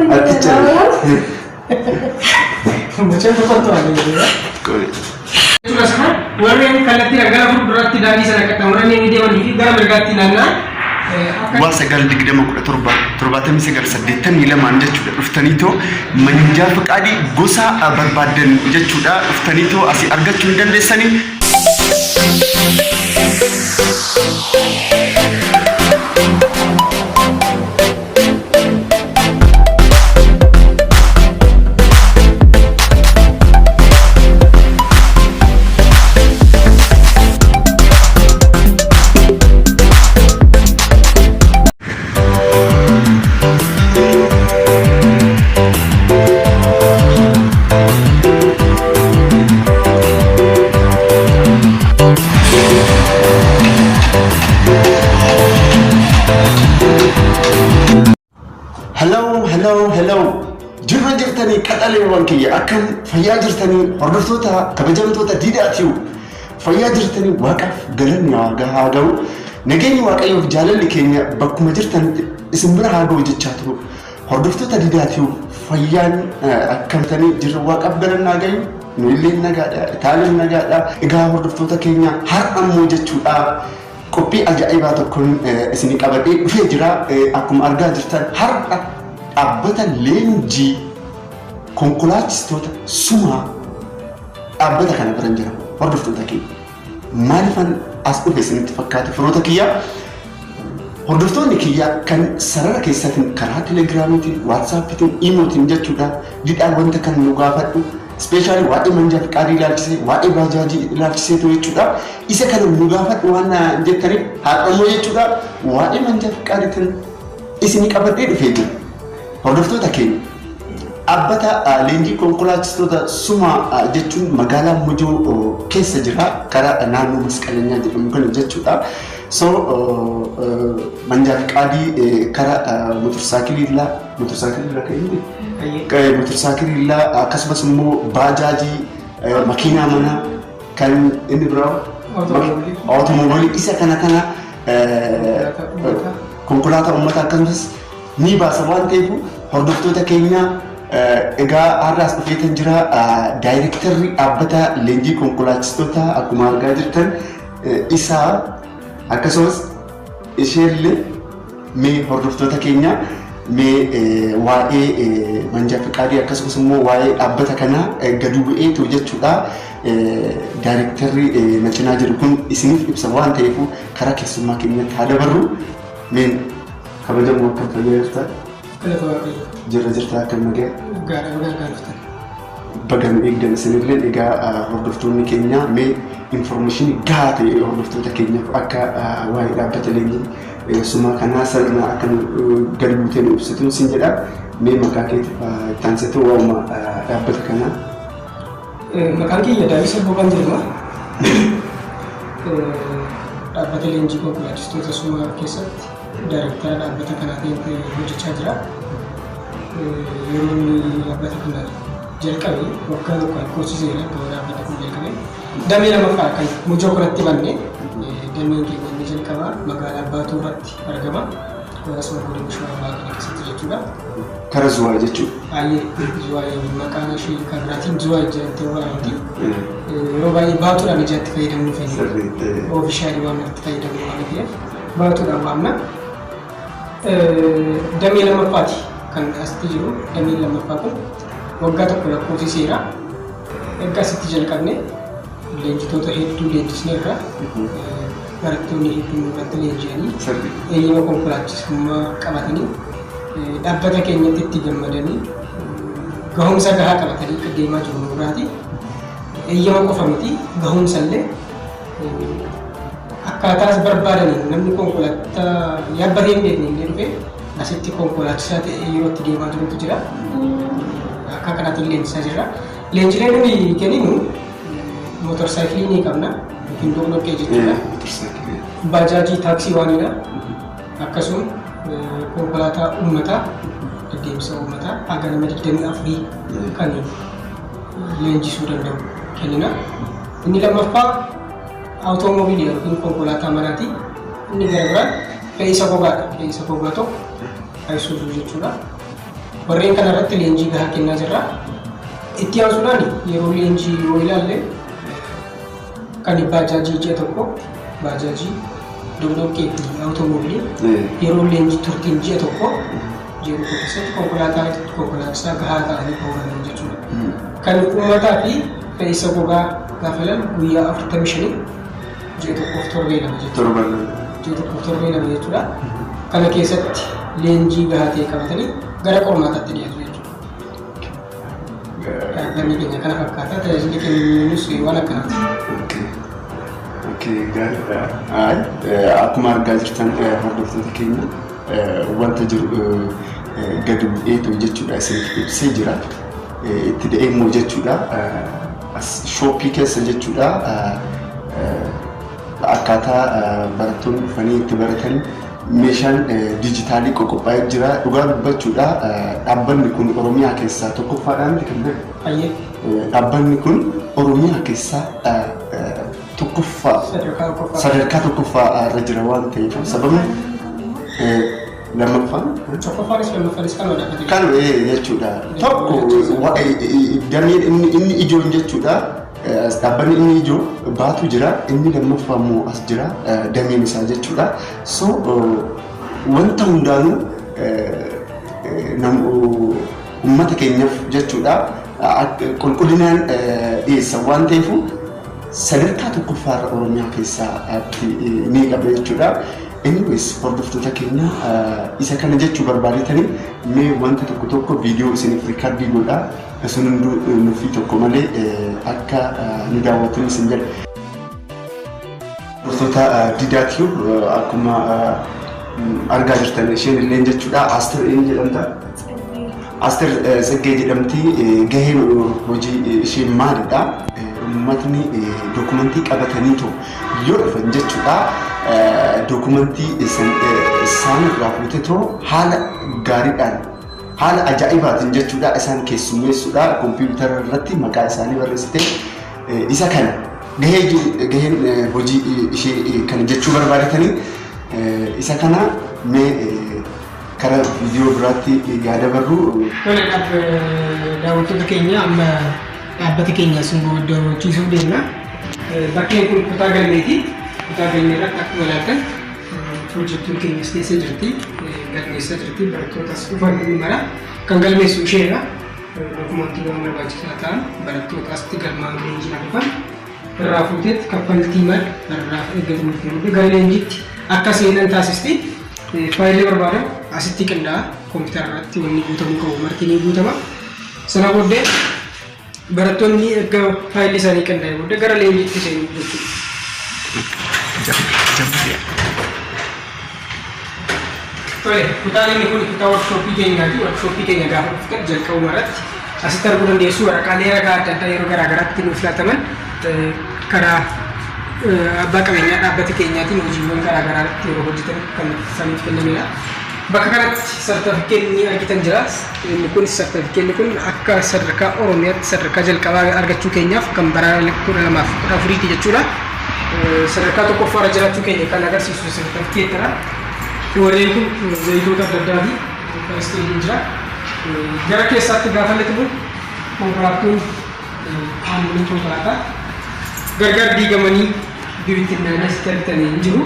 አትቻልም። መቼም ተቆጥቷል። Jechuudha warreen kallattii gara fuulduraatti daandii sana qaxxaamuranii ni deemanii fi gara mirgaatti naanna'an akka Waa 9 20 17 79 82 jechuudha dhuftaniitoo መንጃ ፈቃድ gosa barbaaddan jechuudha dhuftaniitoo asii argachuu hin dandeessanii. Hello, hello, hello. Jirra jirtanii qaxaleewwan kiyya, akkam fayyaa jirtanii? Hordoftoota kabajamtoota Diidaatiyu, fayyaa jirtanii? Waaqaaf galanni haa ga'u. Nageenyi Waaqayyoof jaalalli keenya bakkuma jirtanitti isin bira haa ga'u jechaa turu. Hordoftoota Diidaatiyu, fayyaan akkamtanii jirra? Waaqaaf galanni haa ga'u. Nu illee nagaadha, Itaaliin nagaadha. Egaa hordoftoota keenya, har'a immoo jechuudha qophii ajaa'ibaa tokkoon isin qabadhee dhufee jira. Akkuma argaa jirtan har'a dhaabbata leenjii konkolaachistoota sumaa dhaabbata kana biran jira, hordoftoota keenya. Maaliifan as dhufe isinitti fakkaate, firoota kiyyaa? Hordoftoonni kiyyaa kan sarara keessatiin karaa Telegiraamiitiin, WhatsAppiitiin, Imootiin jechuudha didhaa wanta kan nu gaafadhu, especially waa'ee መንጃ ፈቃድ ilaalchisee, waa'ee baajaajii ilaalchiseetu jechuudha. Isa kana nu gaafadhu waan jettaniif har'ammoo jechuudha waa'ee መንጃ ፈቃድ iitiin isinii qabadhee dhufee jira. Hordoftoota keenya, dhaabbata leenjii konkolaachistoota sumaa jechuun magaalaa Mojoo keessa jira, karaa naannoo Masqalanyaa jedhamu kana jechuudha. So መንጃ ፈቃድ karaa motorsaayikiliirraa kan inni motorsaayikiliirraa, akkasumas immoo baajaajii, makiinaa manaa, kan inni biraa awutomobilii, isa kana konkolaataa uummataa akkasumas ni baasa waan ta'eef, hordoftoota keenya, egaa har'aas dhufeetan jira. Daayirektarri dhaabbata leenjii konkolaachistoota akkuma argaa jirtan isaa, akkasumas isheellee. Mee hordoftoota keenya, mee waa'ee መንጃ ፈቃድ akkasumas immoo waa'ee dhaabbata kanaa gadi bu'eetu jechuudha daayirektarri na cinaa jiru kun isiniif ibsa waan ta'eef karaa keessummaa keenyatti haa dabarru. Meen kabajamoo, akkam fayyaa jirta? Galata Waaqayyoo. Jirra jirta, akkam nagaa? Gaadha, gargaarftan. Baga nu eegdan isinillee. Egaa hordoftoonni keenya, mee information gahaa ta'e hordoftoota keenyaaf akka waa'ee dhaabbata leenjii sumaa kanaa sirna akka gadi buutee nu ibsitu sin jedha. Mee maqaa keetiif taansituu waa'uma dhaabbata kanaa. Maqaan kiyya Daawit Sabbooqaan jedhama. Dhaabbata leenjii konkolaachistoota sumaa keessatti daayirektara dhaabbata kanaa ta'een hojjechaa jira. Yeroo inni dhaabbata kana jalqabe waggaa tokko lakkoofsiseera yeroo dhaabbanni kun jalqabe. Damee lammaffaa kan Mojoo kanatti banne. Dameen keenya inni jalqabaa magaalaa Baatuu irratti argama. Akkasuma godina Shawaa Bahaa kana keessatti jechuudha. Kara Zuwaa jechuudha. Baay'ee Zuwaay, maqaan ishee kan biraatiin Zuwaay jedhamtee waamamti. Yeroo baay'ee Baatuudhaan ijatti fayyadamuu feene. Officially waan itti fayyadamnu waan ta'eef Baatuudhaan waamna. Damee lammaffaati kan asitti jiru. Dameen lammaffaa kun waggaa tokko lakkoofsiseera. Erga asitti jalqabne leenjitoota hedduu leenjisneerra. Barattoonni hedduun irratti leenji'anii eeyyama konkolaachisummaa qabatanii, dhaabbata keenyatti itti gammadanii, gahumsa gahaa qabatanii akka deemaa jiru nurraati. Eeyyama qofa miti, gahumsa illee akkaataas barbaadaniin namni konkolaataa yaabbatee hin beekne illee dhufee asitti konkolaachisaa ta'ee yeroo itti deemaa jirutu jira. Akka kanaatiin leenjisaa jirra. Leenjilee nuyi kenninu motorsaayikilii ni qabna yookiin doqdoqqee jechuudha. Baajaajii, taaksii waanidha. Akkasuma konkolaataa uummataa, deddeebisa uummataa haga nama 24 kan leenjisuu danda'u kennina. Inni lammaffaa awutoomobilii yookiin konkolaataa manaati. Inni gara biraan fe'isa gogaadha. Fe'isa gogaa tokko Ayisuuzuu jechuudha. Warreen kana irratti leenjii gahaa kennaa jirra. Itti aansuudhaan yeroo leenjii yoo ilaalle kan baajaajii ji'a tokko, baajaajii, doqdoqqee fi awutoomobilii yeroo leenjii turtiin ji'a tokko, ji'a tokko keessatti konkolaataa konkolaachisaa gahaa ta'anii bahuu jechuudha. Kan uummataa fi fe'isa gogaa gaafa ilaalu guyyaa 45, ji'a tokkoof torbee 2 jechuudha. Torban. Ji'a tokkoof torbee 2 jechuudha. Kana keessatti leenjii gahaa ta'e qabatanii gara qormaataatti dhiyaatu jechuudha. Dhaabbanni keenya kana fakkaata. Tajaajilli kennus waan akkanaati. Okay, gaariidha. Akkuma argaa jirtan, hordoftoota keenya, wanta jiru gadi bu'eetu jechuudha isiniif ibsee jira. Itti da'ee immoo jechuudha as shooppii keessa jechuudha akkaataa barattoonni dhufanii itti baratan meeshaan dijitaalii qoqophaa'ee jira. Dhugaa dubbachuudha, dhaabbanni kun Oromiyaa keessaa tokkoffaadhaan miti kan beeku. Hayyee. Dhaabbanni kun Oromiyaa keessaa tokkoffaa sadarkaa tokkoffaa. Sadarkaa tokkoffaa irra jira waan ta'eef, sababni lammaffaan Tokkoffaanis lammaffaanis kan dhaabbate. Kan jechuudha. Tokko dameen inni ijoon jechuudha. Dhaabbanni inni ijoo baatu jira, inni lammaffaa immoo as jira dameen isaa jechuudha. So wanta hundaanuu uummata keenyaaf jechuudha qulqullinaan dhiyeessan waan ta'eef sadarkaa tokkoffaarra Oromiyaa keessaatti ni qaba jechuudha. Anyways, hordoftoota keenya, isa kana jechuu barbaadetanii mee wanta tokko tokko viidiyoo isiniif record godhaa, isin hunduu nuffii tokko malee akka nu daawwattan isin jedha. Hordoftoota Didaatiyu, akkuma argaa jirtan isheen illee jechuudha Aster een jedhamta. Aster Tseggee jedhamti. Gaheen hojii ishee maalidha? Uummatni dookumentii qabataniitu yoo dhufan jechuudha, dookumentii isaan irraa fuutetoo haala gaariidhaan, haala ajaa'ibaatiin jechuudha isaan keessummeessuudha. Kompiitara irratti maqaa isaanii barreessitee isa kana gaheen hojii ishee kana jechuu barbaadetanii isa kana mee karaa viidiyoo biraatti yaada barru. Tole, daawwattoota keenya, amma dhaabbata keenya isin daawwachiisuuf deemna. Bakkeen kun kutaa galmeeti. Kutaa galmee irratti akkuma ilaaltan hojjettuun keenyas keessa jirti. Galmeessaa jirti. Barattootas dhufan mara kan galmeessu isheedha. Dokumantiiwwan barbaachisaa ta'an barattoota asitti galmaa'an leenjiidhaan dhufan irraa fuuteetti kaffaltii mala irraa eeggatu gara leenjiitti akka seenan taasisti. Faayilii barbaadan asitti qindaa'a. Kompiitara irratti wanni guutamuu qabu marti ni guutama. Sana booddee barattoonni erga faayilli isaanii qindaa'e booddee gara leenjiitti seenu jechuudha. Tole, kutaan inni kun kutaa workshooppii keenyaati. Workshooppii keenya gaafa dhuftan jalqabuma irratti asitti arguu dandeessu waraqaalee ragaa adda addaa yeroo garaa garaatti nuuf laataman, karaa abbaa qabeenyaa dhaabbata keenyaatiin hojiiwwan garaa garaa irratti yeroo hojjetan kan isaaniif kennamedha. Bakka kanatti sartifikeetni argitan jira. Inni kun, sartifikeetni kun akka sadarkaa Oromiyaatti sadarkaa jalqabaa argachuu keenyaaf kan bara 2014ti jechuudha. Sadarkaa tokkoffaarra jiraachuu keenya kan agarsiisu sartifikeetidha. Warreen kun zayitoota adda addaa fi first aid jira. Gara keessaatti gaafa lixnu konkolaattuun, qaamoleen konkolaataa gargar diigamanii bibittinnaanii asitti argitanii hin jiru.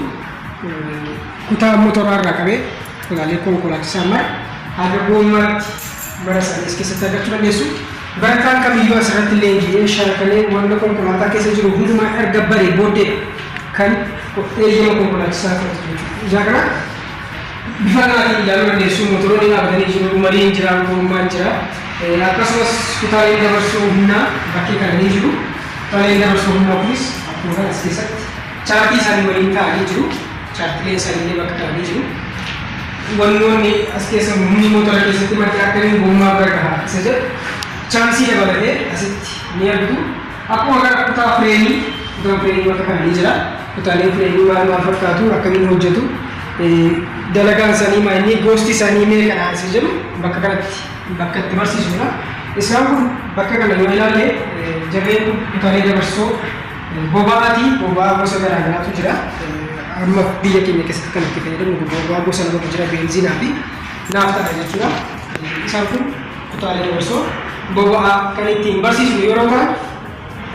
Kutaa motoraa irraa qabee kutaalee konkolaachisaa mara haga goommaatti mara isaanii as keessatti argachuu dandeessu. Barataan kamiyyuu asirratti leenji'ee shaakalee wanta konkolaataa keessa jiru hundumaa erga baree booddee kan eeyyama konkolaachisaa fudhatu jechuudha. Ijaa kana bifa kanaatiin ilaaluu dandeessu. Motoroonni dhaabbatanii jiru, mariin jira, gommaan jira. Akkasumas kutaaleen dabarsuu humnaa bakkee kana ni jiru. Kutaaleen dabarsuu humnaa kunis akkuma kana as keessatti chaartii isaanii waliin taa'anii jiru. Chaartileen isaanii illee bakka kana ni jiru. Wannoonni as keessa humni motora keessatti madda akkamiin gommaa bira gaha isa jedhu chaansii dabalatee asitti ni argitu. Akkuma kana kutaa fireenii, kutaan fireenii bakka kana ni jira. Kutaaleen fireenii maal maal fakkaatu, akkamiin hojjetu, dalagaan isaanii maal, inni gosti isaanii meeqadha isa jedhu bakka kanatti bakka itti barsiisudha. Isaan kun bakka kana yoo ilaalle jarreen kun kutaalee dabarsoo boba'aati. Boba'aa gosa garaa garaatu jira. Amma biyya keenya keessatti kan itti fayyadamnu boba'aa gosa lamatu jira, beenzinaa fi naaftaadha jechuudha. Isaan kun kutaalee dabarsoo boba'aa kan ittiin barsiisnu yeroo ta'an,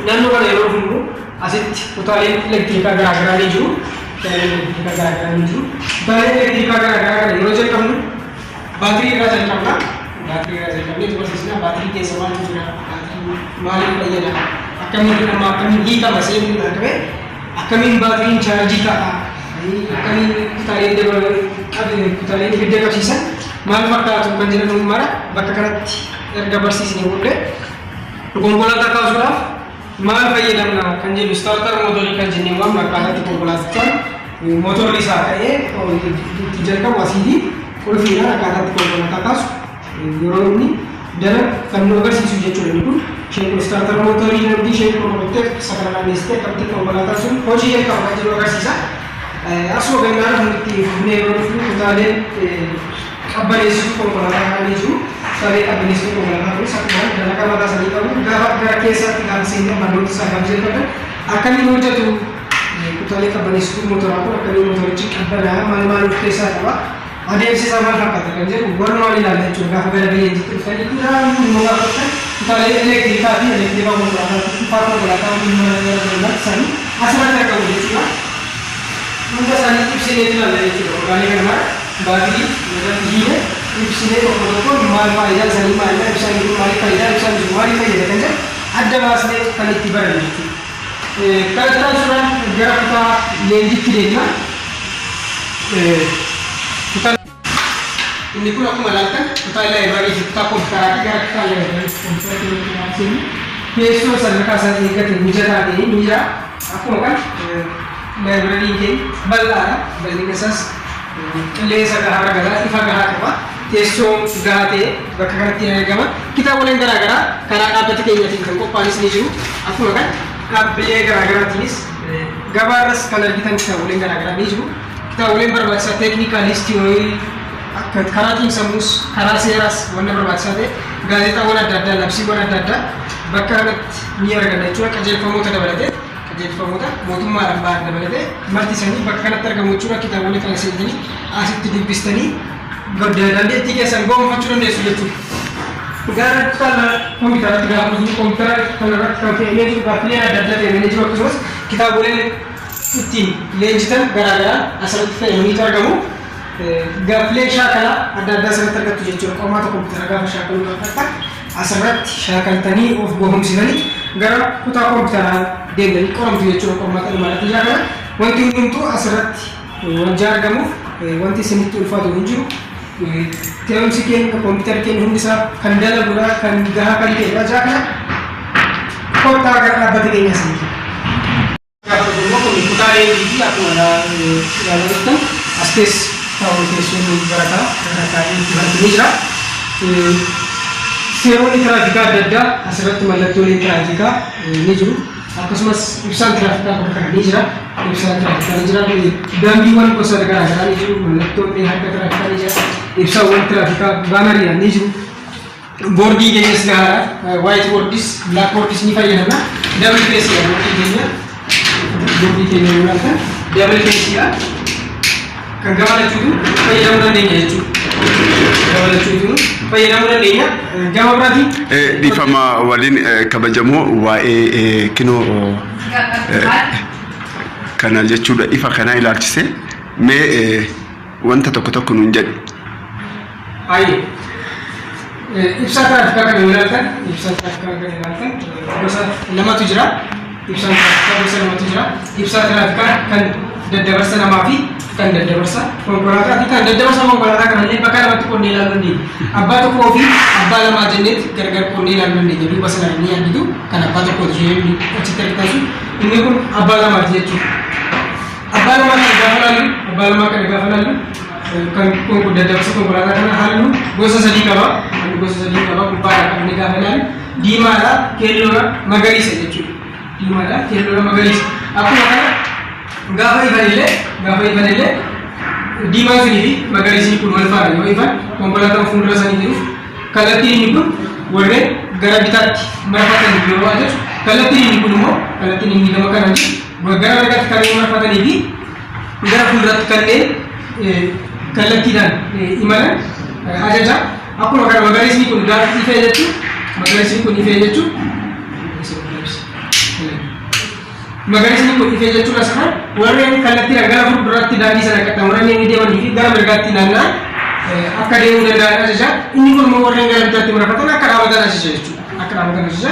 naannoo kana yeroo dhufnu asitti kutaaleen elektirikaa garaagaraa ni jiru. Kutaaleen elektirikaa garaagaraa ni jiru. Kutaaleen elektirikaa garaagaraa kana yeroo jalqabnu baatirii irraa jalqabna. Baatirii irraa jalqabnee barsiisna. Baatirii keessa maaltu jira? Baatiriin maaliif fayyada? Akkamiin hidhama? Akkamiin hiikama? Seenuu qabee akkamiin baatiriin chaarjii ta'a? Akkamiin kutaaleen kutaaleen ibidda qabsiisan maal fakkaatu kan jedhamu mara bakka kanatti erga barsiisnee booddee, konkolaataa kaasuudhaaf maal fayyadamna kan jedhu, starter mootorii kan jennee waamnu, akkaataatti konkolaatichaan mootorri isaa ka'ee itti jalqabu asiitii qulfiidhaan akkaataatti konkolaataa kaasu yeroo inni daran kan nu agarsiisu jechuudha. Inni kun, isheen kun starter mootorii jedhamti. Isheen kun rukuttee isa kana naanneessitee akkamitti konkolaataan sun hojii jalqaba kan jedhu agarsiisa. Asuma gannaa dhufnu, itti fufnee yeroo dhufnu, kutaaleen qabbaneessituu konkolaataa kan ni jiru. Kutaalee qabbaneessituu konkolaataa kunis akkuma dalagaa mataa isaanii qabu. Gaafa gara keessaatti gaafa seennee barnoota isaa gaafa jalqaban, akkamiin hojjetu kutaalee qabbaneessituu mootoraa kun, akkamiin mootorichi qabbanaa, maal maal of keessaa qaba, adeemsi isaa maal fakkaata kan jedhu walumaan ilaalla jechuudha. Gaafa gara leenjiitti dhuftanii kudhaan immoo gaafa dhuftan, kutaalee elektirikaa fi elektirikaa konkolaataa, kutaa konkolaataa mana gara isaanii asirratti argamu jechuudha. Hunda isaanii ibsinee ilaalla jechuudha. Kutaalee kana mara baatirii irratti hiine ibsinee, tokko tokkoon maal faayidaan isaanii maalidha, ibsaan kun maaliif fayyadaa, ibsaan sun maaliif fayyada kan jedhu adda baasnee kan itti barannu jechuudha. Kanatti aansuudhaan gara kutaa leenjitti deemna. Kutaa inni kun akkuma ilaaltan kutaa laayibraarii fi kutaa kompiitaraati. Gara kutaa laayibraarii fi kompiitaraatti yeroo seennu, teessoo sadarkaa isaa eeggate mijataa ta'e ni jira. Akkuma kan laayibraariin keenya bal'aadha. Bal'inni isaas qilleensa gahaa argata, ifa gahaa qaba. Teessoo gahaa ta'e bakka kanatti ni argama. Kitaaboleen garaa garaa karaa dhaabbata keenyaatiin kan qophaa'anis ni jiru. Akkuma kan dhaabbilee garaa garaatiinis gabaarras kan argitan kitaaboleen garaa garaa ni jiru. Kitaaboleen barbaachisaa teeknikaalis, tiyoorii, akka karaa xiinsammuus, karaa seeraas wanna barbaachisaa ta'e, gaazexaawwan adda addaa, labsiiwwan adda addaa bakka kanatti ni arganna jechuudha. Qajeelfamoota dabalatee, qajeelfamoota mootummaadhaan ba'an dabalatee marti isaanii bakka kanatti argamu jechuudha. Kitaabolee kana seentanii asitti dubbistanii dandeettii keessan gonfachuu dandeessu jechuudha. Gara kutaa kompiitaraatti gaafa dhufnu, kompiitara kanarratti kan fe'amee jiru gaaffileen adda addaa fe'amanii jiru, akkasumas kitaaboleen ittiin leenjitan garaagaraa asirratti fe'amaniitu argamu. Gaaffileen shaakalaa adda addaa asirratti argattu jechuudha. Qormaata kompiitara gaafa shaakaluu gaafattan asirratti shaakaltanii of gohomsitanii gara kutaa kompiitaraa deemtanii qoramtu jechuudha. Qormaata dhumarratti shaakala. Wanti hundumtuu asirratti wajjin argamuuf wanti isinitti ulfaatu hin jiru. Teessumsi keenya, kompiitarri keenya hundi isaa kan dalagudha, kan gahaa kan ta'edha. Jaa kana kottaa gara dhaabbata keenya asii. Gaafa immoo kun kutaa leenjiiti. Akkuma ilaalaa jirtan as keessa taa'u teessoon barataa irra taa'ee itti baratu ni jira. Seeronni tiraafikaa adda addaa asirratti, mallattooleen tiraafikaa ni jiru. Akkasumas ibsaan tiraafikaa bakka kana ni jira. Ibsaan tiraafikaa ni jira. Daandiiwwan gosa garaa garaa ni jiru. Mallattoon harka tiraafikaa ni jira. Ibsaawwan tiraafikaa baanariidhaan ni jiru. Boordii keenyas gahaadha. White boardis, black boardis ni fayyadamna. Double faceiidha boordii keenya. Boordii keenya yoo ilaaltan double faceiidha. Kan gama lachuutu fayyadamuu dandeenya jechuudha. Gama lachuutu fayyadamuu dandeenya. Gama biraatiin Dhiifama waliin, kabajamoo, waa'ee kinoo kana jechuudha, ifa kana ilaalchise mee wanta tokko tokko nuun jedhu. Ayi. Ibsaa tiraafikaa kan ilaaltan, ibsaa tiraafikaa kan ilaaltan gosa lamatu jira. Ibsaan tiraafikaa gosa lamatu jira. Ibsaa tiraafikaa kan daddabarsa namaa fi kan daddabarsa konkolaataa fi kan daddabarsa konkolaataa kanallee bakka lamatti qonnee ilaaluu dandeenya. Abbaa tokkoo fi abbaa lamaa jenneet gargar qonnee ilaaluu dandeenya. Duuba sana ni argitu, kan abbaa tokkooti isheen achitti argitan sun, inni kun abbaa lamaati jechuudha. Abbaa lamaa kana gaafa ilaallu, abbaa lamaa kana gaafa ilaallu, kan kun daddabarsa konkolaataa kana halluu gosa sadii qaba. Halluu gosa sadii qaba. Gubbaadhaa qabnee gaafa ilaallu diimaadha, keelloodha, magariisa jechuudha. Diimaadha, keelloodha, magariisa. Akkuma kana gaafa ifan illee diimaan sunii fi magariisni kun wal faana yoo ifan, konkolaataan fuuldura sanii jiruuf kallattiin inni kun warreen gara bitaatti marfatan yeroo ajaju, kallattiin inni kun immoo, kallattiin inni gama kanaan jiru gara mirgaatti kanneen marfatanii fi gara fuulduratti kanneen kallattiidhaan imalan ajaja. Akkuma kana magariisni kun gaafa ifee jechuun, magariisni kun ifee jechuun, magariisni kun ifee jechuun asirra warreen kallattiidhaan gara fuulduraatti daandii sana qaxxaamuranii inni deemanii fi gara mirgaatti naanna'an akka deemuu danda'an ajaja. Inni kun immoo warreen gara bitaatti marfatan akka dhaabatan ajaja jechuudha. Akka dhaabatan ajaja.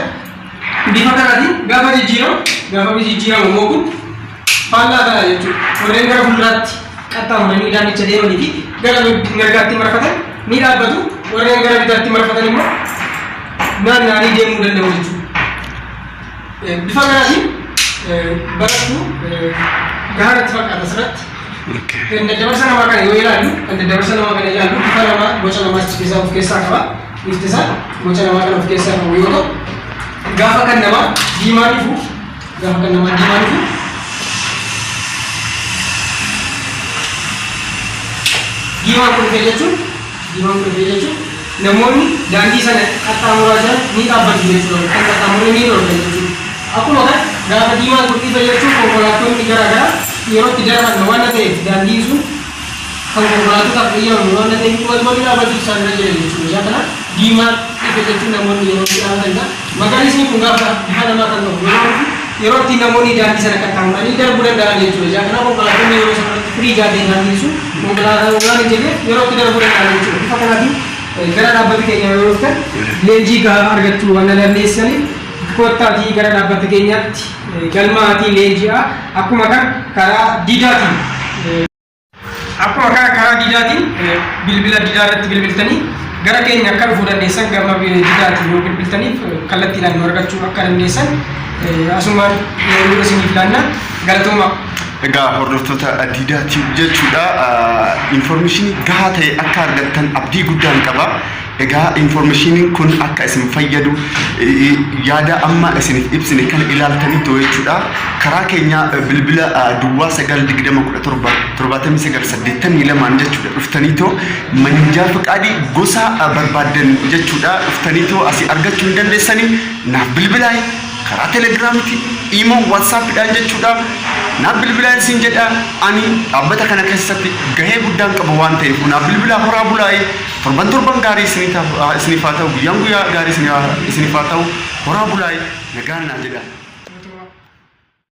Bifa kanaatiin gaafa jijjiiramu, gaafa jijjiiramu immoo kun faallaa ta'a jechuudha. Warreen gara fuulduraatti qaxxaamuranii daandicha deemanii fi gara mirgaatti marfatan ni dhaabbatu. Warreen gara bitaatti marfatan immoo naanna'anii deemuu danda'u jechuudha. Bifa kanaatiin barattuu gaharatti fakkaata asirratti. Kan daddabarsa namaa kana yoo ilaallu, kan daddabarsa namaa kana ilaallu bifa namaa, boca namaa keessaa of keessaa qaba. Bifti isaa boca namaa kan of keessaa qabu yoo ta'u, gaafa kan namaa diimaan ifu, gaafa kan namaa diimaan ifu, diimaan kun ife jechuun, diimaan kun ife jechuun namoonni daandii sana qaxxaamuraa jiran ni dhaabbatu jechuudha. Kan qaxxaamuree ni dhorkan jechuudha. Akkuma kana gaafa diimaan kun ife jechuun konkolaattonni garaa garaa yeroo itti darban waan ta'eef, daandiin sun kan konkolaattotaaf eeyyamamu waan ta'eef walii dhaabbachuu isaan irra jira jechuudha. Isaa kana diimaan ife jechuun namoonni yeroo itti dhaabatanidha. Magariisni kun gaafa bifa namaa kan qabu yeroo dhufu, yeroo itti namoonni daandii sana qaxxaamuranii darbuu danda'an jechuudha. Isaa kana konkolaattonni yeroo sanatti firii jaatee daandiin sun konkolaataa waan hin jirreef yeroo itti darbuu danda'an jechuudha. Bifa kanaatiin gara dhaabbata keenya yeroo dhuftan leenjii gahaa argachuu waan dandeessaniif kottaatii gara dhaabbata keenyaatti galmaatii leenji'aa. Akkuma kan karaa Didaatiin, akkuma kana karaa Didaatiin bilbila Didaa irratti bilbiltanii gara keenya akka dhufuu dandeessan, gama Didaatiin yoo bilbiltaniif kallattiidhaan nu argachuu akka dandeessan asumaan yeroo isiniif laanna. Galatooma. Egaa hordoftoota Diidaatiif jechuudha, information gahaa ta'e akka argattan abdii guddaan qaba. Egaa informationiin kun akka isin fayyadu yaada amma isiniif ibsine kana ilaaltaniitu jechuudha. Karaa keenya bilbila 09 20 17 79 82 jechuudha dhuftaniitoo manjaa fiqaadii gosa barbaaddan jechuudha dhuftaniitoo asii argachuu hin dandeessanii. Naaf bilbilaa, karaa Telegiraamiti, Imo, WhatsAppiidhaan jechuudha. Naaf bilbilaa isin jedha. Ani dhaabbata kana keessatti gahee guddaan qabu waan ta'eef naaf bilbilaa. Horaa bulaa'ee, torban torban gaarii isiniif haa ta'u, guyyaan guyyaa gaarii isiniif haa ta'u. Horaa bulaa'ee, nagaan naa jedha.